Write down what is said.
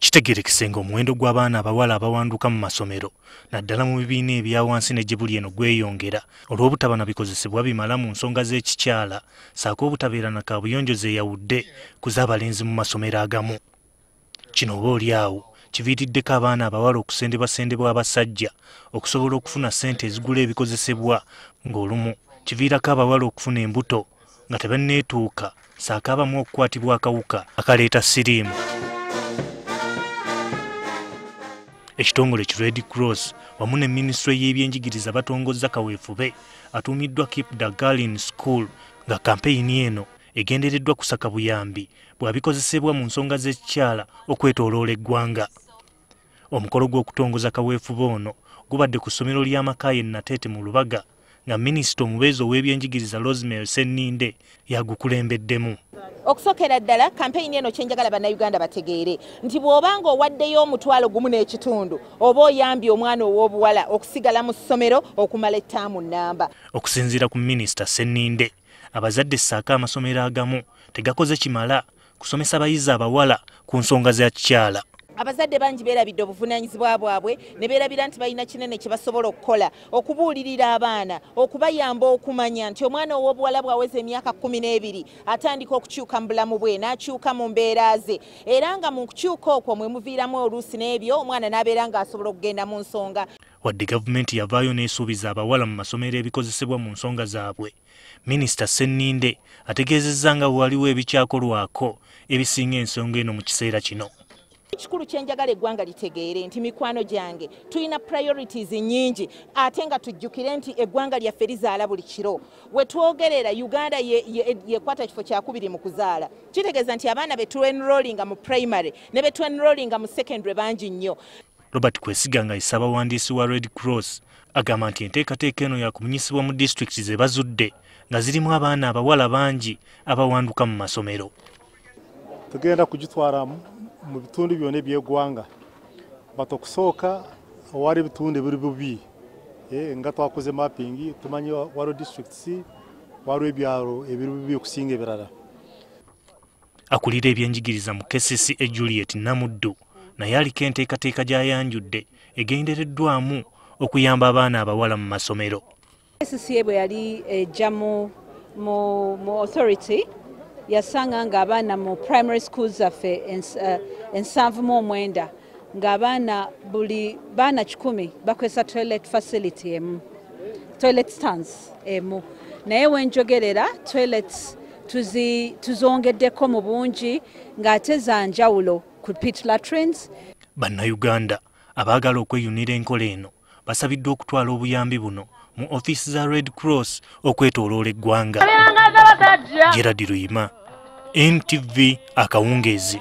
Kitegeerekese ng'omuwendo gw'abaana abawala abawanduka mu masomero naddala mu bibiina ebya wansi ne gye buli eno gweyongera olw'obutaba na bikozesebwa bimala mu nsonga z'ekikyala ssaako obutabeera na kaabuyonjo zeeyawudde ku z'abalenzi mu masomero agamu. Kino oba oli awo kiviiriddeko abaana abawala okusendebwasendebwa abasajja okusobola okufuna ssente ezigula ebikozesebwa, ng'olumu kiviirako abawala okufuna embuto nga tebanneetuuka ssaako abamu okukwatibwa akawuka akaleeta siriimu. Ekitongole ki Red Cross wamu ne minisitule y'ebyenjigiriza batongozza kaweefube atuumiddwa Keep the Girl in School, nga kampeyini eno egendereddwa kusaka buyambi bwabikozesebwa mu nsonga z'ekikyala okwetooloola eggwanga. Omukolo gw'okutongoza kaweefube ono gubadde ku ssomero lya Makaayi Nateete mu Lubaga, nga minisita omubeezi ow'ebyenjigiriza Rosemary Sseninde yagukulembeddemu. Okusookera ddala kampeyini eno kyenjagala bannayuganda bategeere nti bw'obanga owaddeyo 1.5 oba oyambye omwana ow'obuwala okusigala mu ssomero okumala ettaamu nnamba. Okusinziira ku minisita Sseninde, abazadde ssaako amasomero agamu tegakoze kimala kusomesa bayizi abawala ku nsonga za kikyala. Abazadde bangi beerabidde obuvunaanyizibwa bwabwe ne beerabira nti balina kinene kye basobola okukola okubuulirira abaana, okubayamba okumanya nti omwana ow'obuwala bw'aweza emyaka 12 atandika okukyuka mu bulamu bwe n'akyuka mu mbeera ze, era nga mu kukyuka okwo mwe muviiramu oluusi n'ebyo omwana n'abeera ng'asobola okugenda mu nsonga. Wadde gavumenti yavaayo n'esuubiza abawala mu masomero ebikozesebwa mu nsonga zaabwe, minisita Sseninde ategeezezza nga waliwo ebikyakolwako ebisinga ensonga eno mu kiseera kino. Ekikulu kyenjagala eggwanga litegeere nti mikwano gyange tulina priorities nnyingi, ate nga tujjukire nti eggwanga lyaffe lizaala buli kiro. We twogerera Uganda yekwata kifo kyakubiri mu kuzaala, kitegeeza nti abaana be tuenrollinga mu primary ne be tuenrollinga mu secondary bangi nnyo. Robert Kwesiga nga ye ssabawandiisi wa Red Cross agamba nti enteekateeka eno yakumunyisibwa mu disitulikiti ze bazudde nga zirimu abaana abawala bangi abawanduka mu masomero. Tugenda kugitwara mu bitundu byonna eby'eggwanga, but okusooka wali ebitundu ebiri bubi nga twakoze mapping tumanyi waliwo disitulikiti, waliwo ebyalo ebiri bubi okusinga ebirala. Akulira ebyenjigiriza mu KCCA Juliet Namuddu naye aliko enteekateeka gy'ayanjudde egendereddwamu okuyamba abaana abawala mu masomero. KCCA bwe yali ejja mu authority yasanga ng'abaana mu primary schools zaffe 79 ng'abaana buli baana 100 bakozesa toilet facility emu, toilet stands emu, naye wenjogerera toilets tuzongeddeko mu bungi ng'ate za njawulo ku pit latrines. Bannayuganda abaagala okweyunira enkola eno basabiddwa okutwala obuyambi buno mu ofiisi za Red Cross okwetooloola eggwanga. Gerard Luyima, NTV akawungeezi.